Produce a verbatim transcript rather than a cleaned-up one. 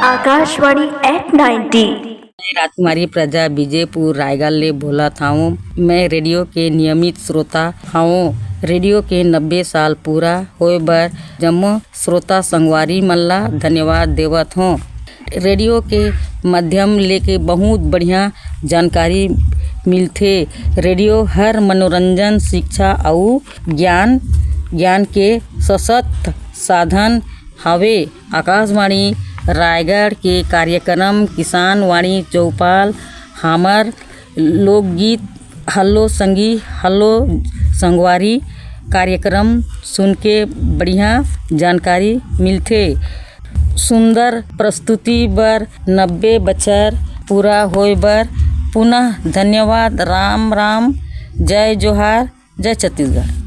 Akashvani eight ninety. मैं राजकुमारी प्रजा विजयपुर रायगढ़ ले बोलत हवं। मैं रेडियो के नियमित श्रोता हवं। रेडियो के नब्बे साल पूरा होए बर जम्मो श्रोता संगवारी मन ला धन्यवाद देवत हवं। रेडियो के माध्यम लेके बहुत बढ़िया जानकारी मिलथे। रेडियो हर मनोरंजन, शिक्षा अउ ज्ञान, ज्ञान के सशक्त साधन हवे। आकाशवाणी रायगढ़ के कार्यक्रम किसान वाणी चौपाल, हमर लोकगीत, हल्लो संगी, हल्लो संगवारी कार्यक्रम सुन के बढ़िया जानकारी मिलथे। सुंदर प्रस्तुति बर नब्बे बछर पूरा होए बर पुनः धन्यवाद। राम राम, जय जोहार, जय छत्तीसगढ़।